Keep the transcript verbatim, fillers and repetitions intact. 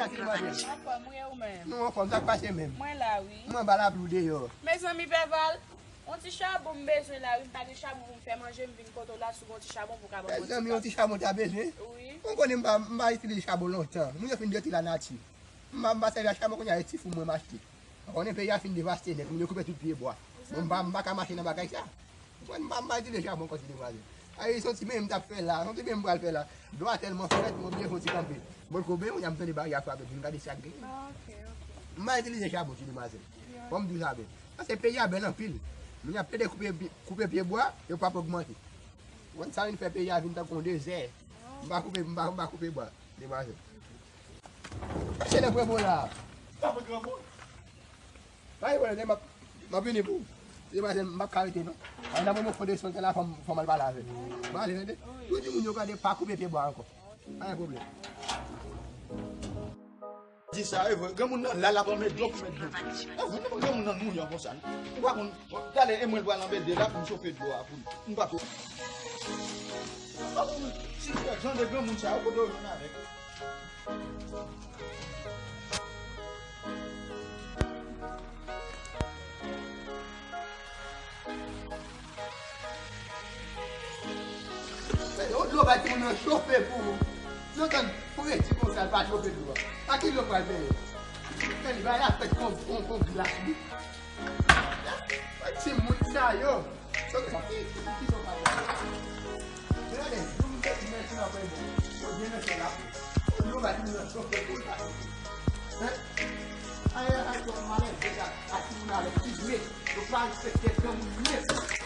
Anfòm, wi, ou menm? Nou anfòm, sa k pase menm? Mwen la, wi. Mwen anba lapli ou deyò. Mezanmi, Pèval, yon ti chabon m bezwen la, wi, m pa gen chabon pou m fè manje, m vin kote w la, si w gen yon ti chabon pou w ka ban m yon ti... Mezanmi, yon ti chabon ta bezwen? Wi. Mwen konnen m pa, m pa itilize chabon lontan. Moun yo fin detwi lanati. M pa, m pa sèvi ak chabon kounye a, e ti fou mwen m achte. Ou konnen peyi a fin devaste nèt, moun yo koupe tout pye bwa. Bon, m pa, m pa ka mache nan bagay sa. Ou konprann, m pa, m pa itilize chabon ankò, ti demwazèl. Ay, se yon ti benyen m t ap fè la, se yon ti benyen m pral fè la. Dlo a tèlman frèt, mwen oblije fè yon ti kanpe. Bò kote m ye, kounye a m tande bagay a frape, vin gade sa k genyen. Ah, ok, ok. M pa itilize chabon, ti demwazèl. Fò m di w sa byen. Paske peyi a bèl anpil. Moun ap plede koupe, koupe pye bwa, yo p ap ogmante. Ou konn sa vin fè peyi a vin tankou yon dezè. M pa koupe, m pa, m pa koupe bwa, demwazèl. Mache nan pwen bon la. Pa gen granmoun. Pa gen pwoblèm, m ap, m ap vini pou ou. Se pa, m ap ka rete non. Ay, n ap mwen fon de son la, fò m, fò m al pale avè l. M ale, tande. Tou di moun yo gade pa koupe pye bwa ankò. Pa gen pwoblèm. Di sa, e vre, granmoun nan la, l ap anmède dlo pou mèt dlo. E vre, granmoun nan nou yon konsa. Ou pa konn, talè, e mwen l pral anmède la pou m chofe dlo a pou li. M pa ko. M pa konn si jan de granmoun sa yo, kote yo jwenn avèk. Yo dlo bay timoun nan chofe pou ou. Yo tann fredi konsa, l pa chofe dlo a. A ki dlo pral benyen? Tann bay la fèt kon, kon, kon glas, wi. Timoun sa yo. Sa ki, ki, ki, ki sa w pral fè? Gade, nou mete ti men sou nan pwen bon. Yo byen mete la. Yo ba timoun nan chofe pou l pa chofe. Hein? Ay, ay, ay, yon malè, deja, a timoun avèk ti dwe. Yo pa respekte granmoun menm.